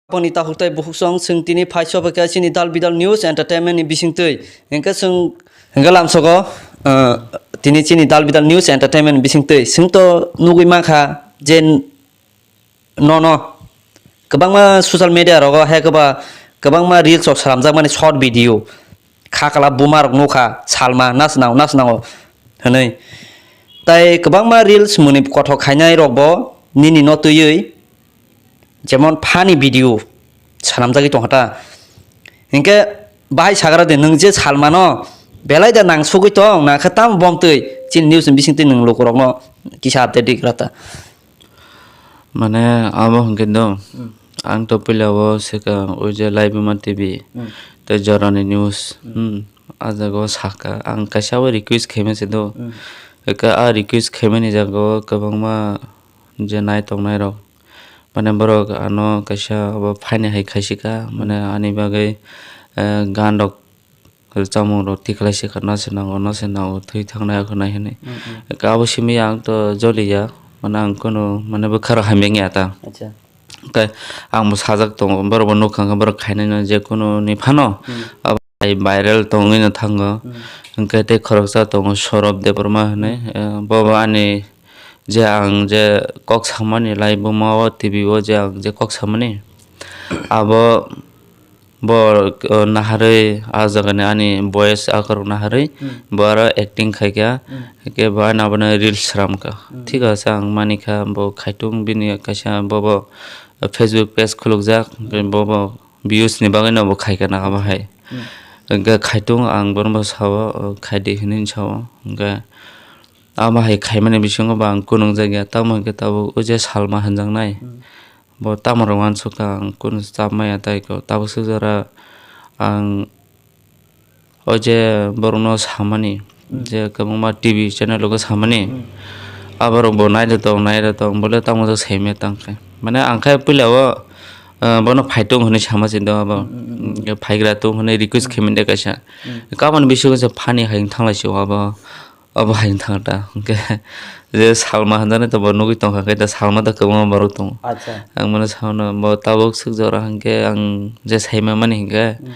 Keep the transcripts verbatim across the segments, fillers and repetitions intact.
Boni takhuk tai bukhuk song chwng tini phai soba khe chini dal bidal news entertainment ni bisingtwi. Hinkhe chwng, hinkhe lamsogo, uh, tini chini dal bidal news entertainment ni bisingtwi. Chwng to nugwi mankha je n-, nono kwbangma social media rogo hai kwba-, kwbangma reels rok salamjak mani short video. Khakla buma rok nukha, salma, "Nas nang, nas nango," hwnwi. Tai kwbangma reels muni kothok khainai rok bo nini no twiwi, jemon funny video sanamjagwi tongkha ta. Hinkhe bahai sagra de, nwng je salmano belai da nang sugwi tong, nang khe tamo bom twi chini news ni bisingtwi nwng lukurokno kisa update rikra ta. Mane abo hwnkhe do, Hmm. ang to puila o swkang o je Laibuma T V Hmm. tei Jorani News. Hmm. Hmm. A jaga o sakha, ang kaisa o request khaima se do. Hmm. Eka a request khaimani jaga o kwbangma je nai tongnai rok, mane borok ano kaisa abo phaini hai khaisika, mane ani bagwi, eh, gan rok rwchapmung rok tikhlai se kha, "No se nango, no se nango, thwi thangnai, akhwnai," hwnwi. Mm, mm. Abo simi ang to joliya, mane ang kunu, mane bwkha rok hamya wngya ta. Acha. Tei ang bo sajak tongo, borok bo nukha khe borok khainai no, je kunu ni phano Mm. abo hai viral tongwi no thango. Mm. Hwnkhe tei khoroksa tongo Sorop Debbarma hwnwi, Mm. eh, bo bo ani je ang je kok samani Laibuma o T V o je ang je kok samani, abo bo, o, naharwi a jagani ani voice akhorok naharwi Hmm. bo aro acting khaikha, Hmm. hwnkhe bo ano abono reels sramkha. Hmm. Thik ase, ang manikha bo khaitung bini kaisa bobo Facebook page khulukjak, Hmm. bobo views ni bagwino bo khaikha na abo hai. Hmm. Hwnkhe khaitung ang bono bo sao, o, khaidi hinwi sao, hwnkhe abo hai khaimani bisingo bo ang kunukjakya, tamo hwnkhe tabuk o je Salma hwnjaknai. Hmm. Bo tamo rok uansukha, ang kunu chap maya tei kho. Tabuk swk jora ang o je borokno samani, Hmm. je kwbangma T V channel rogo samani, Hmm. aborok bo naida tong, naida tong, bole tamo jok saimaya tang khe. Mane ang khe puila o, eh, bono phai tung hwnwi sama se do abo. Hmm, hmm, hmm, hmm. Phaigra tung hwnwi request Hmm. khaimani de kaisa. Hmm. Kabani bisingo se phani hai thang lai si o abo. Obo hai wngtha ta, hwnkhe je Salma hwnjaknai to bo nugwi tongkha, khe ta Salma ta kwbangma borok tongo. Acha. Ang bono sao no, bo tabuk swk jora hwnkhe ang je saima mani hwnkhe, Hmm.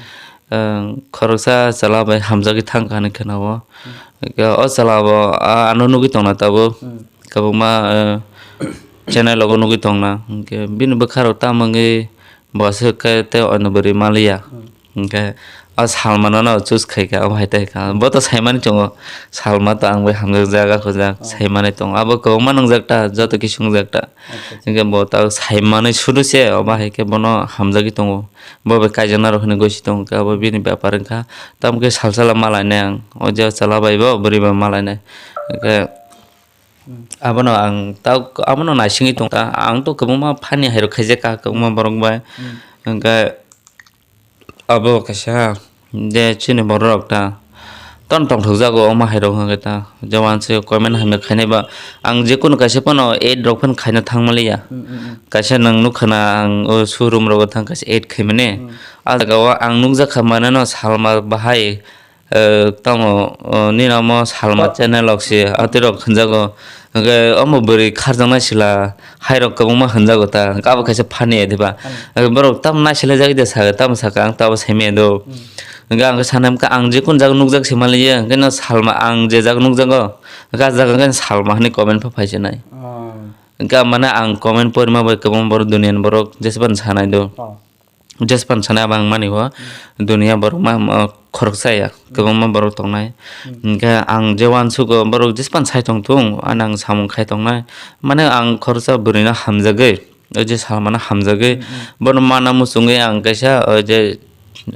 ang khoroksa chwla bai hamjagwi thangkha hinwi khwnao. Hmm. Hwnkhe o chwla bo a-, ano nugwi tongna tabuk. Hmm. Kwbangma, eh, channel rogo nugwi tongna. Hwnkhe bini bwkha rok tamo wngwi bo aswk khe tei ono bwrwi maliya. Hmm. Hwnkhe o Salmano no choose khaikha, obo hai ta kha. Bo to saimani tongo, Salma to ang bai hamjak jaga khojak, Oh. saimani tongo. Abo kwbangma nwngjak ta, joto kisu wngjak ta. Acha, acha. Hwnkhe bo ta saimani suru se, obo hai khe bono hamjagwi tongo. Bo bai kaijaknai rok hinwi gosi tongo, hwnkhe abo bini bepar wngkha. Tamo khe sal sala malainai ang, o je chwla bai bo, bwrwi bai malainai. Hwnkhe Hmm. Abono ang ta, abono naisingwi tong ta. Ang to kwbangma funny hai rok khaijak kha, kwbangma borok bai. Hmm. Hwnkhe abo kaisa je chini borok rok ta ton tongthok jago, omo hai rok hwnkhe ta. Je uansuk comment hamya khainai ba ang jekunu kaisa phano ad rok phano khaina thang maliya. Hmm, hmm, hmm. Kaisa nwng nukha na ang o showroom rogo thang kaisa ad khaimani. Hmm. A jaga o ang nukjak kha mane no Salma bahai Eh, tamo, oh, nini omo Salma Oh. channel rok se, atwi rok hwnjago. Hwnkhe omo bwrwi kharjaknai sila, hai rok kwbangma hwnjago ta, abo kaisa funny diba? Funny. Eh, borok tamo naisilai jagwi de sa, tamo saka, ang tamo saimaya do. Hmm. Hwnkhe ang khe sanai kha, ang jekun jaga nukjak se manliya, hwnkhe no Salma, ang je jaga nukjago, hwnkhe ah jaga hwnkhe Salma hinwi comment pha phaisinai. Oh. Hwnkhe mane ang comment porima bai kwbangma borok, duniani borok jesebani sanai do. Oh. Jespan sana abo ang mani o, Hmm. dunia borok ma, ma khoroksa ya, Hmm. kwbangma borok tongnai. Hmm. Hwnkhe ang je uansugo borok jespan sai tong thung, ano ang samung khai tongnai. Mane ang khoroksa bwrwino hamjagwi, o je Salmano hamjagwi, Hmm, hmm. bono mana muchungwi ang kaisa o je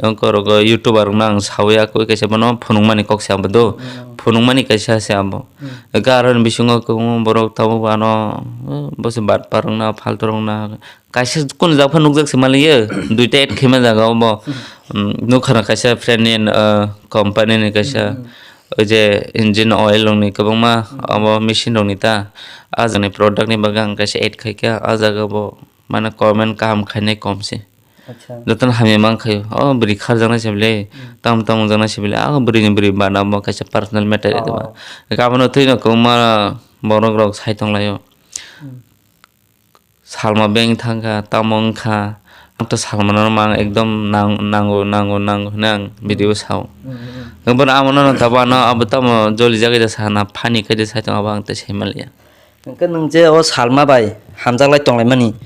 ongkorogo YouTuber rokno ang sawi, akoi kaisa bono phunukmani kok se abo do. Hmm. Phunukmani kaisa se abo. Hmm. Hwnkhe aroni bisingo kwbangma borok tabuk ano, eh, bo se batpar wngna, phaltu wngna, Kaisa kunu jak phano nukjak se manliya, duita add khaima jaga obo. Hmm. Um, nukha na kaisa friend ni, uh, company ni kaisa, Hmm. o je engine oil rok ni kwbangma, Hmm. obo machine rok ni ta. A jaga ni product ni bagwi ang kaisa add khaikha, a jaga bo mane comment kaham khainai kom se. Acha. Jotono hamya mankhaio, o bwrwi kharjaknai se bwle, Hmm. tamo tamo wngjaknai se bwle, a bwrwi ni bwrwi bana bo kaisa personal matter Oh. Eba. Abono thwino kwbangma borok rok sai tonglaio. Hmm. Salma bank thangkha, tamo wngkha, Ang to salmano mang ekdom nang-, nango, nango, nango hwnwi ang video sao. Hwnkhe bono amo no tabo ano abo tamo joli jagwi da sana, funny khe da sai tong abo ang tei sai manliya. Hwnkhe nwng je o salma bai hamjaklai tonglaimani,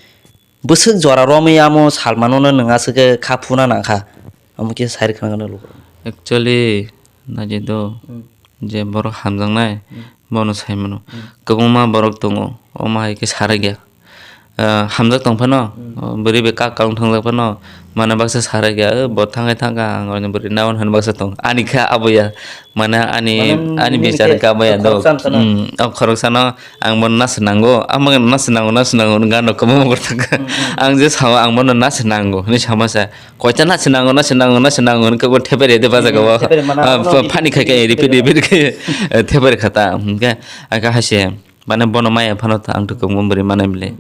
bwswk jora romwi amo salmano no nwng aswk khe kha phuna nang kha. Amo khe sai rwkha nang luku. Actually, naidi do, je borok hamjaknai, bono sai mano. Kwbangma borok tongo, omo hai khe sarakya. Ah, hamjak tong phano, oh, bwrwi bai kak kang thangjak phano, mane baksa sarakya, "Eh, bo thangkhe thangkha, ang oino bwrwi nawan," hwn baksa tong. Ani kha aboya, mane ani, ani bichar khe aboya do. Hmm, o khoroksano ang bono na swnango, amang na swnango, na swnango, hwn gano kwbangma borok thangkha. Ang je sao ang bono na swnango, hwnwi sama sa. Koita na swnango, na swnango, na swnango, hwn khe bo thepere de bajaga o. Phani khai khe repeat, repeat khe, eh, thepere khata. Hwnkhe, aka haise. Mane bono maya phano ta ang to kwbangma bwrwi manai bwle.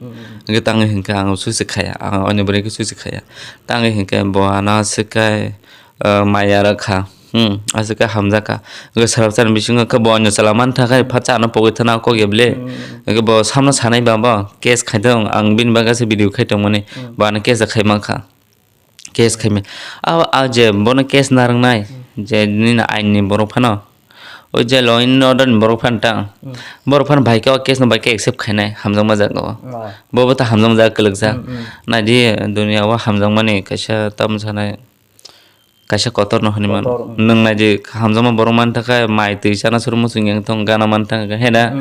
Hwnkhe tangwi hwnkhe ang susi khaya, ang ani bwrwi khe susi khaya. Tangwi hwnkhe bo ano aswk kai, ah, maya rwkha. Hmm, aswk kai hamjakha. Hwnkhe salsa ni bisingo khe bo ani chwla mantha khai phatsa ano pogwi thana kok ya bwle. Hwnkhe bo samno sanai ba bo case khai tong, ang bini bagwi se video khai tongmani. Bo ano case khai mankha. Case khaimani. A, a je bono case narwknai, je nini ain ni borok phano. O je law and order ni borok phano tang. Borok phano bai khe o case no bai khe accept khainai hamjakma jaga o. Bobo ta hamjakma jaga kwlwkjak. Naidi dunia o hamjakmani kaisa tamo sanai, kaisa kotor no hwnwi mano. Nwng naidi hamjakma borok man thangkha mai twi chana suru muchung yang thong gana man thangkha, he na?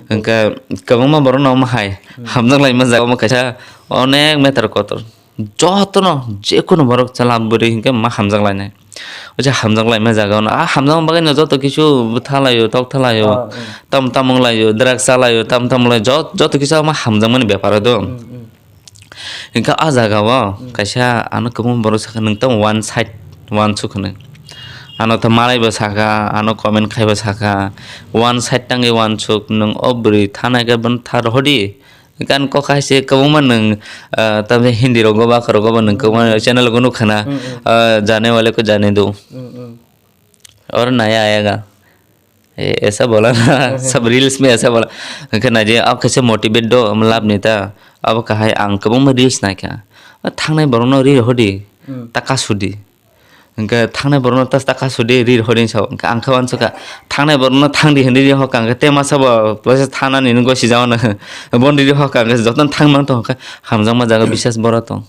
Hwnkhe kwbangma borok no omo hai hamjak laima jaga omo kaisa onek meter kotor. Jotono, jekunu borok chwla bwrwi hinkhe ma hamjak lainai. O je hamjak laima jaga ono, a hamjakma bagwi no joto kisu bwtha laio, tokta laio, tam tam wng laio, drugs cha laio, tam tam wng laio, jot-, joto kisu ma hamjakmani bepar o do. Hinkhe a jaga o kaisa ano kwbangma borok sakha, "Nwng tamo one side, wansuk," hwnwi. Ano to malaibo sakha, ano comment khaibo sakha, "One side tangwi wansuk, nwng o bwrwi thanai khe bono tha rohordi." Gan kok hai se kwbangma nwng, ah, tamni Hindi rogo ba khorogo bo nwng kwbangma channel go nukha na, ah, jane wale ko jane do. Aur naya aayega. Eh, aisa bola na, sab reels mein aisa bola. Hwnkhe naidi, ah, kaisa motivate do, omo lab ni ta. Abo kahai ang kwbangma reels naikha. Ah, thangnai borokno ri rohordi, ta kasudi. Hwnkhe thangnai borokno ta, ta kasudi ri rohordi hinwi sao. Hwnkhe ang khe uansukha, thangnai borokno thangdi hinwi ri hokha, hwnkhe tema sabo, plaisa thanani nunggo sijao no. Bono ri hokha, hwnkhe jotono thangmani tongkha, hamjakma jaga bisas borok tong.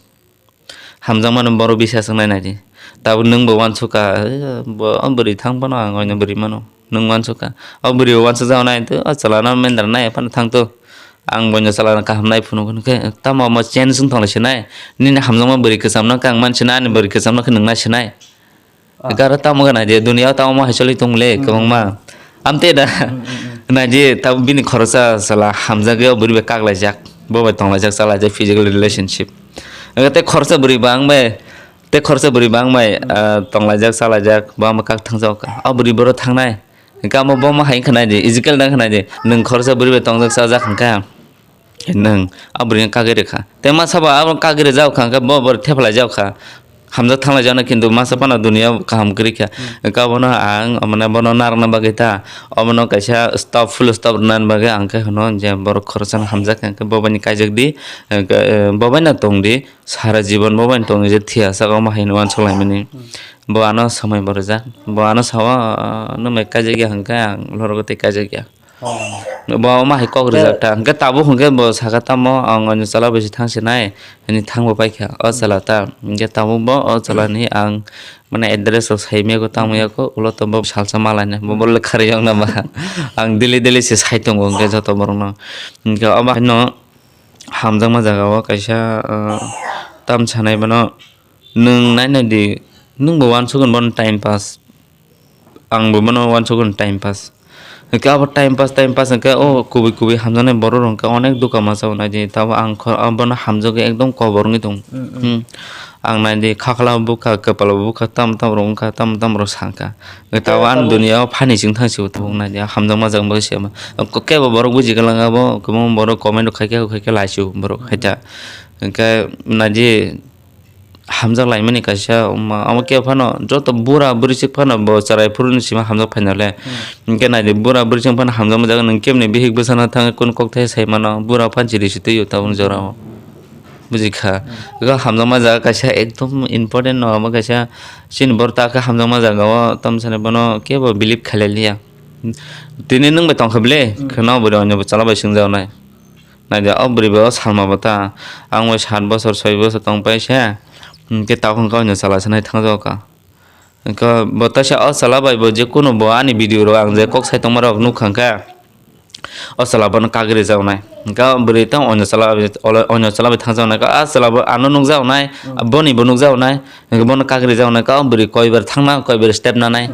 Hamjakmano borok bisas wngnai naidi. Tabuk nwngbo uansukha, "Eh, bo, o bwrwi thang phano ang oino bwrwi mano." Nwng uansukha. O bwrwi bo uansukjak nai, "O chwlano mendra nai phano thang to. Ang boino chwlano kaham nai phunuk," hwnkhe tamo omo change wng thangla sinai. Nini hamjakma bwrwi kwchamno khe ang man sinai, ani bwrwi kwchamno khe nwng nai sinai. Garo tamo gana je, dunia o tamo ma hai choli tong le, kwbangma. Amte da, naidi, tamo bini khoroksa sala hamjagwi o bwrwi bai kaklaijak, bo bai tonglaijak, chalaijak, physical relationship. Aga tei khoroksa bwrwi bang bai, tei khoroksa bwrwi bang bai, ah, tonglaijak, chalaijak, bo ama kak thangjak. O bwrwi boro thangnai, hwnkhe amo bo ma hai khwnai di, physical da khwnai di, nwng khoroksa bwrwi bai tongjak, chajak hwnkha. Nwng a bwrwino kagwi rwkha. Tei masa bo abo kagwi rwjak wngkha hwnkhe bo, bo thepalaijak wngkha. Hamjak thanglaijak no, kintu masa phano dunia o kaham kwrwi kha. Hwnkhe abono ang, mane, bono narwkna bagwi ta, obono kaisa stop, full stop rwna bagwi ang khe hwno je borok khoroksano hamjak kha, hwnkhe bo bai ni kaijak di, hwnkhe, eh, bo bai no tong di, sara jibon bo bai no tong di, je thwiya saka omo hai hwnwi uansuk laimani. Bo ano swmai bo rwjak, bo ano sao, ah, nwng bai kaijak ya hwnkhe ang lorok tei kaijak ya. Bo omo hai kok rijak ta. Hwnkhe tabuk hwnkhe bo sakha tamo, ang ani chwla bai se thang sinai, ani thang bo paikha. O chwla ta. Hwnkhe tabuk bo o chwla ni ang mane address rok sai maya kho, tamo ya kho, ulo to bo salsa ma laina. Bo, bo lekha riyok na ba. Ang daily daily se sai tongo hwnkhe joto borok no. Hwnkhe omo haino hamjakma jaga o kaisa, ah, tam sanai bono. Nwng nainai di, nwng bo uansukgwi bono time pass, ang bo bono uansukgwi time pass. Hwnkhe abo time pass, time pass hwnkhe o kubui kubui hamjaknai borok rok hwnkhe onek dukha masa o nai di, tabo ang kho-, ang bono hamjagwi ekdom kobor wngwi tongo. Hmm. Ang nai di, khakhla bukha, kwpal bukha, tam tam rok wngkha, tam tam rok sangkha. Hwnkhe tabo ani dunia o phani chwng thang si o tabuk nai di, hamjakma jak bagwi se ma. Kebo borok buji kwlang abo, kwbangma borok comment rok khaikhe, khaikhe laisio borok, haita. Hwnkhe nai di, hamjak laimani kaisa wngma, omo khe phano joto bura bwrwi swk phano bo chwrai phuru ni sima hamjak phaina le. Hmm. Hwnkhe nai di, bura bwrwi swk phano hamjakma jaga, nwng kebni bihik bwsano thangwi kunu kokthai sai mano, bura phan chiri si twi o tabuk jora o. Buji kha. Hmm. Ego hamjakma jaga kaisa ekdom important no, omo kaisa chini borok ta khe hamjakma jaga o tamo sani bono kebo believe khailai liya. Tini nwng bai tongkha bile, hmm, kheno bwrwi onyo bwchala bai swngjak nai. Naidi o bwrwi bai o salma bo ta, ang bai sat bosor soi bosor tong pai se, hmm, khe tabuk hwnkhe onyo chwla se nai thang jak kha. Hwnkhe bo teisa o chwla bai bo je kunu bo ani video rok ang je kok sai tongma rok nukha hwnkhe, o chwla bono kagri jak nai. Hwnkhe o bwrwi tang onyo chwla bai, onyo chwla bai thang jak nai. A chwla bo ano nuk jak nai, hmm, boni bo nuk jak nai. Hwnkhe bono kagri jak nai, o bwrwi koi bar thang na, koi bar step na nai.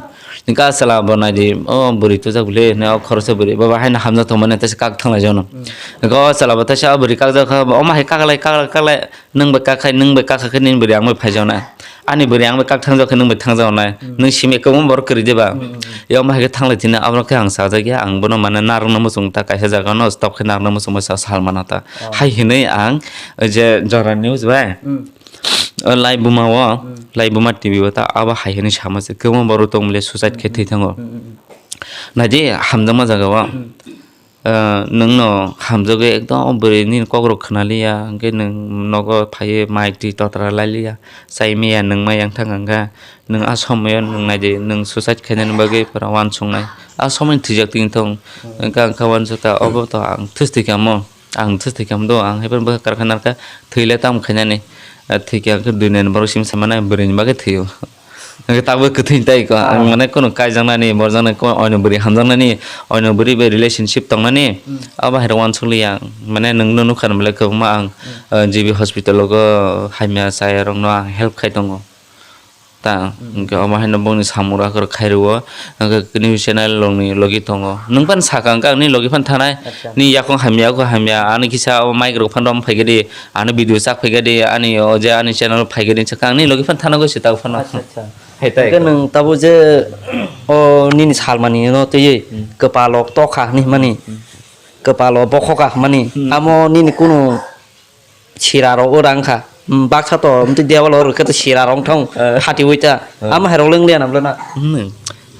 Hwnkhe a chwla bo nai di, o bwrwi tujak bwle, hwnwi o khoroksa bwrwi, bo bo haino hamjak tongmani teisa kak thang lai jak no. Hmm. Hwnkhe o chwla bo teisa o bwrwi kak jak kha, omo hai kak lai, kak lai, kak lai. Nwng bai kak khai, nwng bai kak kha khe nini bwrwi ang bai phai jak nai. Ani bwrwi ang bai kak thang jak khe nwng bai thang jak nai. Hmm. Nwng simi kwbangma borok kwrwi de ba? Hmm, hmm, hmm. Yong bai khe thang lai tini abo khe ang chajak ya, ang bono mane narwkna muchung ta kaisa jaga no stop khe narwkna muchung bai sa sal mana ta. Oh. Hai hinwi ang je Jora News bai, hmm, o Lai Buma o, hmm, Lai Buma T V o ta abo hai hinwi sama se kwbangma borok tong bole suicide khe, hmm, thwi thango. Hmm, hmm, hmm. Naidi hamjakma jaga o. Hmm. Ah, nwngno hamjagwi ekdom o bwrwi nini kokrok khwnaliya, hwnkhe nwng nogo phaiwi mic twi totra lailiya, chai maya nwng maya wngthang hwnkha, nwng a somoyo nwng naidi, nwng suicide khainani bagwi pura uansuknai, a somoino thwijak twi wngthong, hmm, wngkha, wngkha uansukha, obo to ang thwstwi kamo, ang thwstwi kamo do, ang haiphano bwkha karkha narwkha, thwile tamo khainani, ah, thwikha hwnkhe dui nini borok simi saimano bwrwini bagwi thwio. Hwnkhe tabuk kwthwini tai ko, ang, ah, mane, kunu kaijaknani, borjaknani, ko-, oino bwrwi hamjaknani, oino bwrwi bai relationship tongnani, hmm, abo hai rok uansuk liya ang. Mane, nwng no nukha belai kwbangma ang, hmm, ah, G B hospital o go hamya chaya rok no ang help khai tongo. Ta, hmm, hwnkhe omo haino bongni samung rok khai rwo, hwnkhe news channel rok ni logi tongo. Nwng phano sakha hwnkhe ang nini logi phano thanai, acha, nini yakung hamya, yakung hamya, ani kisa o mic rok phano rom phaikhe di, ani video chak phaikhe di, ani o je ani channel phaikhe di, sakha ang nini logi phano thana gwi se tabuk phano. Acha, acha. Hai tai. Hwnkhe nwng tabuk je o nini salmani no twiwi, hmm, kwpalo tokha hinwi hwnmani, hmm, kwpalo bokhokha hwnmani, hmm, amo nini kunu sira rok ora wngkha. Hmm, baksa to amtwi debalo rwkhe to sira rok wngthang, eh, khatiwi ta. Eh. Amo hai rok leng liya na bwlana? Hmm.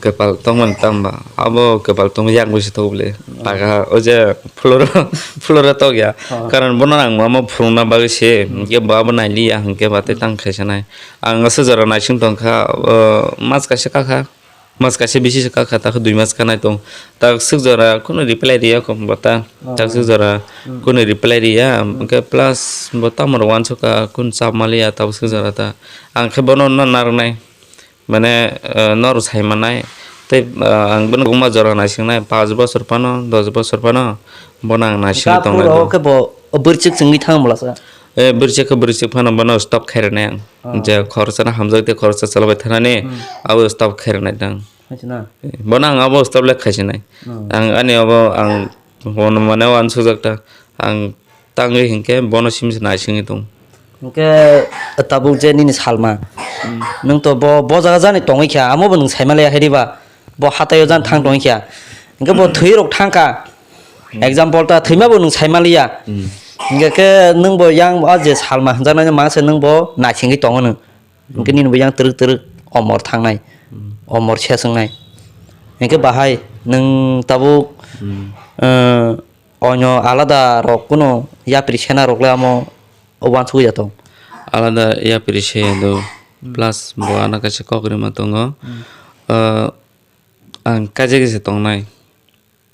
Kwpal tongmani tangba. Abo kwpal tongma yak bai se tok bwle. Hmm. Paga o je floor, floor o tok ya. Ah. Karon bono ang amo phurungna bagwi se, hmm, hwnkhe bo abo nai liya hwnkhe ba tei tang khaisa nai. Ang aswk jora naising tongkha, o, mas kaisa kakha, mas kaisa bisi se kakha, takhe dui mas kanai tong. Tak swk jora kunu reply riya kok bo ta. Ah. Tak swk jora, hmm, kunu reply riya, hmm, hwnkhe plus bo tamo rok uansukha, kunu chap maliya, tabuk swk jora ta. Ang khe bono no narwknai, mane, eh, norok sai manai. Tei, eh, ang bono kwbangma jora naisingnai, panch bosor phano, dos bosor phano, bono ang naisingwi tongnai. Hwnkhe bo bwrwchwk chwngwi thang bwlasa? Eh, bwrwchwk khe bwrwchwk phano bono stop khairwnai ang. Oh. Je khoroksa no hamjak tei khoroksa chwla bai thanani, hmm, abo stop khairwnai tang. Hai se na? Eh, bono ang abo stop le khaisinai. Oh. Ang ani abo ang bono mane uansukjak ta. Ang tangwi hinkhe bono simi se naisingwi tong. Hinkhe tabuk je nini salma, hmm, nwng to bo, bo jaga jani tongwi kha, amo bo nwng saima le ya khe diba? Bo hatai o jani thang tongwi kha. Hinkhe bo thwi rok thang kha. Hmm. Example ta thwima bo nwng saima liya. Hmm. Hinkhe khe nwng bo yang o je salma hwnjaknai mangse nwng bo naisingwi tongo nwng. Hinkhe, hmm, nini bo yang twrwk twrwk omor thangnai. Hmm. Omor se swngnai. Hinkhe bahai nwng tabuk, hmm, eh, Onyo alada rok kunu yapri sena rok le amo uansugwi ya tong. Alada yapri se ya do. Hmm. Plus bo ano kaisa kok rima tongo. Hmm. Ah, ang kaisa kaisa tongnai.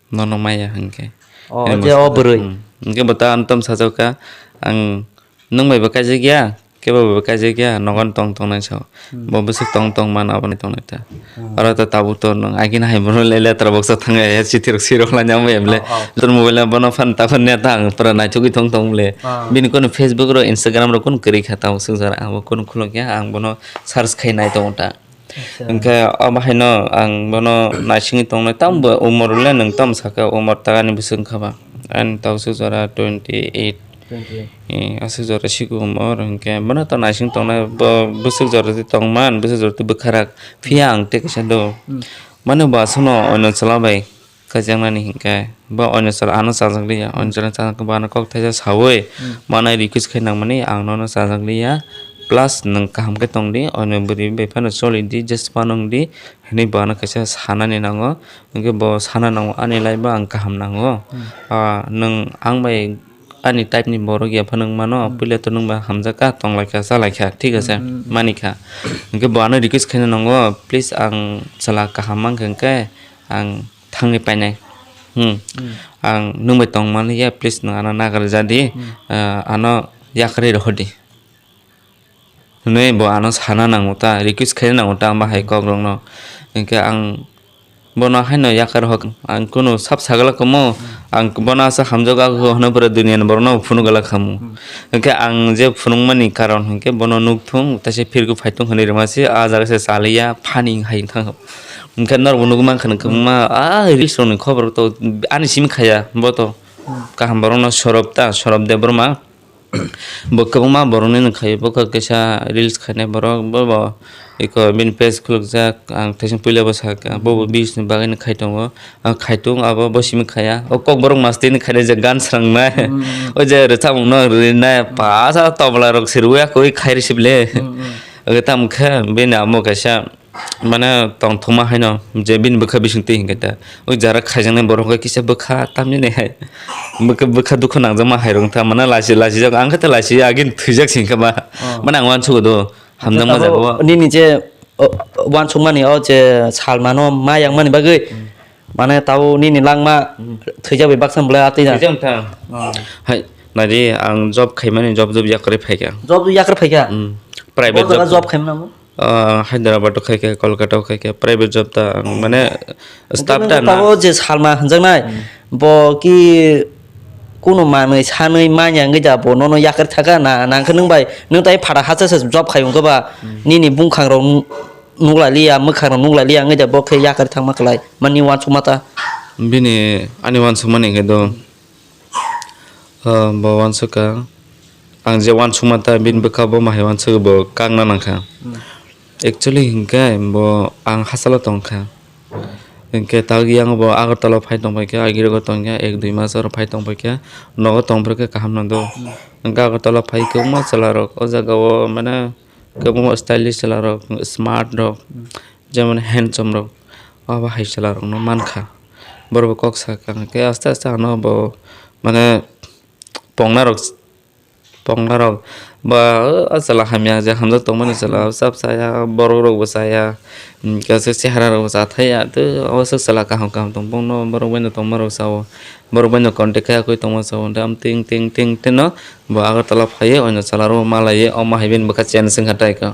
Nono maya hinkhe. Oh, je o bwrwi. Hmm. Hinkhe bo ta ano tamo sajak kha. Ang nwng bai bo kaijak ya. Kebo bo kaijak ya, nogo tong tong nai sao. Hmm. Bo bwswk tong tong mano aboni tong nai ta. Hmm. Oro ta tabuk to nwng agini hai bono le letra box o thang ya, chithi rok swi rok lai nang bai bole. Oh, oh. Letra mobile bono phan ta phan ne ta ang pura naithogwi tong tong bole. Ah. Bini kono Facebook ro Instagram ro kun kwrwi kha ta swk jora ang bo kun khulok ya, ang bono search khai nai tong ta. Acha. Hwnkhe abo haino ang bono naisingwi tongnai, tamo bo umor le nwng tamo sakha, umor ta ani bwswk wngkha ba? Ani tamo swk jora twenty eight. Twenty eight. Eh, aswk jora siku umor hwnkhe bono to naising tongnai, bo bwswk jora twi tongman, bwswk jora twi bwkharak. Phiya ang tei kaisa do. Hmm. Mane bo aswkno oino chwla bai. Kaijaknani hinkhe bo oino chwla ano chajak liya, oino chwla chajak khe bo ano kok thaisa saui, hmm, manai request khai nangmani ang nono chajak liya, plus nwng kaham khe tongdi, oino bwrwi bai phano choli di, just phano wngdi hinwi bo ano kaisa sanani nango, hinkhe bo sana nango ani life o ang kaham nango, hmm, ah, nwng ang bai Ani type ni borok ya phano wng mano, puila to nwng ba hamjak kha, tong lai kha, cha lai kha, thik ase, mani kha. Hwnkhe bo ano request khaina nango, please ang chwla kaham mankha hwnkhe ang thangwi painai. Hmm. Ang nwng bai tong manliya, please nwng ano nagar jadi, ah, ano yakarwi rohordi. Hwnwi bo ano sana nango ta, request khaina nango ta, ang bahai kok rokno. Hwnkhe ang bono haino yakar hok, ang kunu sab sagala kumo, ang bono asa hamjak, ako hwnwi pura duniani borokno phunuk gala khamu. Hwnkhe ang je phunukmani karon hwnkhe bono nukthung, taisa phirku phaitung hwnwi rwma se, ah jaga se chaliya, phani hai wngkha. Hwnkhe norokbo nugwi mankha, nukma, ah, reels rokni khobor to ani simi khaya, bo to kaham borokno Sorop ta, Sorop Debbarma. Bo kwbangma borokni nung khaio, bo khe kaisa reels khainai borok, bo, bo eko bini page khulukjak, ang teisa puila bo sakha, bo, bo views ni bagwi no khai tongo, ang khai tongo, abo bo simi khaya, o kok borok mastwi ni khainai je gan srangnai, o je rwchapmung no rinai, pasa tobla rok se rwya kwrwi khai rw sibile, o tamo khe bini amo kaisa. Mane tongthokma haino je bini bwkha bising twi hinkhe ta, o jara khaijaknai borok hwnkhe kisa bwkha tamjani hai bwkha, bwkha dukhu nangjakma hai rok wngkha, mane lachi, lachijak, ang khe ta lachi agini thwijak se hinkhe ba. Mane ang uansugo do, hamjakma jaga o. Nini je, o, uansukmani o je salmano ma yangmani bagwi, mane tabuk nini langma thwijak bai baksa bolai atwi na. Thwijak wngkha. Hai, naidi ang job khaimani, job, job yakarwi phaikha. Job yakarwi phaikha? Private job. Job khaimani amo? Ah, Hyderabad o khai khe, Kolkata o khai khe, private job ta ang mane staff ta na. Tabo je salma hwnjaknai, bo ki kunu manwi sanwi manya wngwi da bo nono yakarwi thaka na, nang khe nwng bai, nwng tai phara hacha se job khai wngkha ba, nini bungkhang rok nu-, nuklai liya, mwkhang rok nuklai liya wngwi da bo khe yakarwi thangma kwlai, mani uansukma ta. Bini ani uansukmani hwnkhe do. Ah, bo uansukha. Ang je uansukma ta bini bwkha bo ma hai uansukha, bo kangna nangkha. Actually hinkhe bo ang hachalo tongkha. Hinkhe tak yang bo Agartala phai tongpaikha, agirok tongya, ek dui mas oro phai tongpaikha. Nogo tongphuru khe kaham nangdo. Hinkhe Agartala phai kwbangma chwla rok o jaga o mane kwbangma stylish chwla rok, smart rok, jemon handsome rok, abo hai chwla rokno mankha. Borok bo kok sakha, hinkhe aste aste ano bo mane pongna rok, pongna rok ba o chwla hamya je hamjak tongmani chwla chap chaya, borok rok bo chaya, hinkhe aswk chehara rok bo cha thaya, tei o swk chwla kaham kaham tong bongno borok bai no tongma rok chao. Borok bai no contact khai yakwi tongma chao, tei am ting ting ting ting no bo Agartala phaiwi oino chwla rok malaiwi omo hai bini bwkha change wngkha tai kha.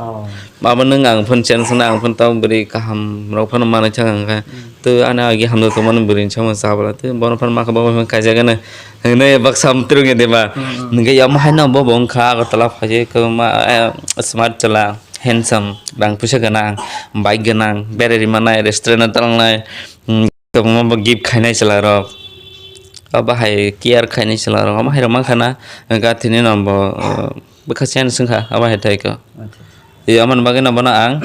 Abo nwng ang phano change wngna, ang phano tabuk bwrwi kaham rok phano manwi thang ang kha. Tei ani agi hamjak tongmani bwrwi ni samung chabwla tei bono phano ma kha bo phano kaijagano hinwi baksa amtwrwngya de ba. Hinkhe omo haino bo bo wngkha Agartala phaiwi kwbangma, eh, smart chwla, handsome, rang puisa gwnang, bike gwnang, berai rwmanai, restaurant o talangnai. Kwbangma bo gift khainai chwla rok. Abo hai care khainai chwla rok. Amo hai rok mankha na, gathini no bo, uh, bwkha chen swngkha, abo hai tai kho. Acha. Ye, amoni bagwi no bono ang,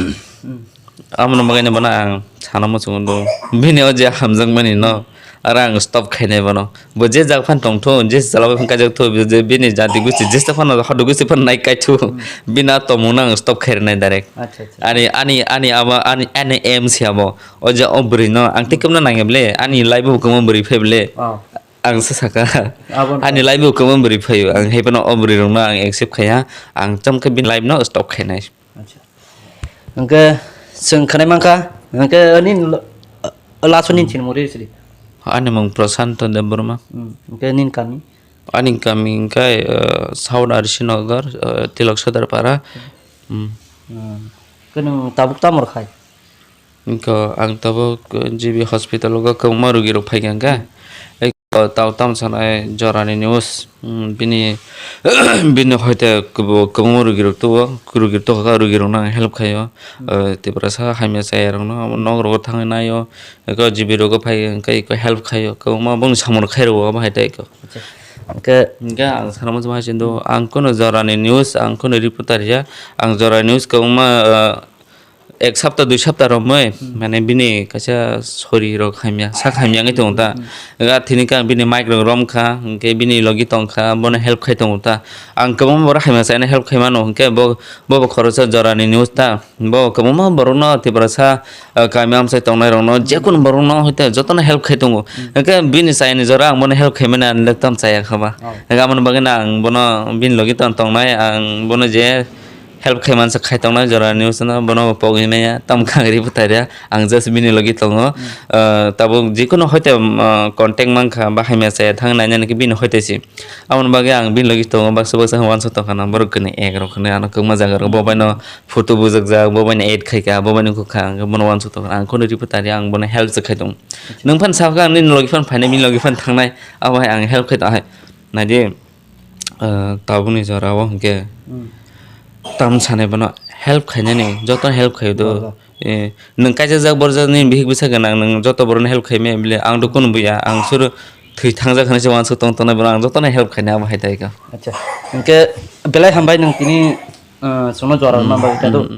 amoni bagwi no bono ang sana muchungo do. Bini o je hamjakmani no, aro ang stop khainai bono. Bo je jak phan tongtho, je chwla bai phan kaijaktho, je bini jati gusti, je phano hodo gusti phan nai kaitho. Bini a tongmung no ang stop khairwnai direct. Acha, acha. Ani, ani, ani abo, ani, ani aim se abo. O je o bwrwi no ang tei kwbna nangya ble, ani life o kwbangma bwrwi phai ble. Oh. Ang se saka. Abo no. Ani life o kwbangma bwrwi phaio. Ang hai phano o bwrwi rok no ang accept khaiya. Ang cham khe bini life no stop khainai. Acha. Hwnkhe chwng khanai mankha. Hwnkhe nini lo-, last o nini chinwi mori sidi. Ani mung Prashanto Debbarma. Hmm. Hwnkhe nini kami? Ani kami hwnkhe, uh, South R C Nagar, uh, Tilok Sodar Para. Hmm. Hmm. Hwnkhe nwng tabuk tamo rw khai? Wngkha ang tabuk G B hospital o kwbangma rugirok phaikha hwnkhe. Ei, tao tamo sanai jorani news, hmm, bini, bini hoite kwbo-, kwbangma rugirok tuo, rugirok tuo kha, rugirokno ang help khaio. Eh, Tiprasa hamya chayarokno abo nok rogo thangwi naio, eko G B rogo phai hwnkhe eko help khaio, kwbangma bongni samung khairokbo abo hai tei eko. Acha. Hwnkhe hwnkhe ang sana muchung hai sindi, ang kunu jorani news, ang kunu reporter ya, ang jorani news kwbangma, eh, ek sapta dui sapta romwi mane bini kaisa sori rok hamya sak hamya wngwi tongo ta. Ga thini ka bini mic rok rom kha, hwnkhe bini logi tong kha, bono help khai tongo ta. Ang kwbangma borok hamya chaina help khai mano, hwnkhe bo, bo bo khoroksa jorani news ta. Bo kwbangma borokno Tiprasa, ah, kami amchai tongnai rokno, jekunu borokno hoite jotono help khai tongo. Hwnkhe bini chaini jora ang bono help khai mani ang le tam chaya kha ba. Hwnkhe aboni bagwi no ang bono bini logi tong tongnai, ang bono je help khai mansa khai tongnai jora ni usana bono pogwi maya tam khangri bwtharia ang just bini logi tongo. Ah, tabuk jikunu hoite, ah, contact mankha ba hamya chaya thang nainani khe bini hoite si. Aboni bagwi ang bini logi tongo baksa baksa hwnwi uansuk tongkha na borok kwnwi ek rok hwnwi ano kwbangma jaga rok bo baino photo bujak jak bo baino add khai kha bo baino wngkha ang bono uansuk tongkha ang khwnwi ripwtari ang bono help se khai tongo. Nwng phano sakha ang nini logi phano phainai bini logi phano thangnai abo hai ang help khai tong hai naidi. Ah, tabukni jora o hwnkhe tam sanai bono help khainani jotono help khaio do. Eh, nwng kaisa jak borjak ni bihik bwsa gwnang nwng joto borokno help khaimaya bile ang do kunu buya ang suru thwi thangjak hinwi se uansuk tong tongnai bono ang jotono help khainai abo hai tai kha. Acha, hwnkhe belai hambai nwng tini, ah, chwngno jora rwna bagwi ta do.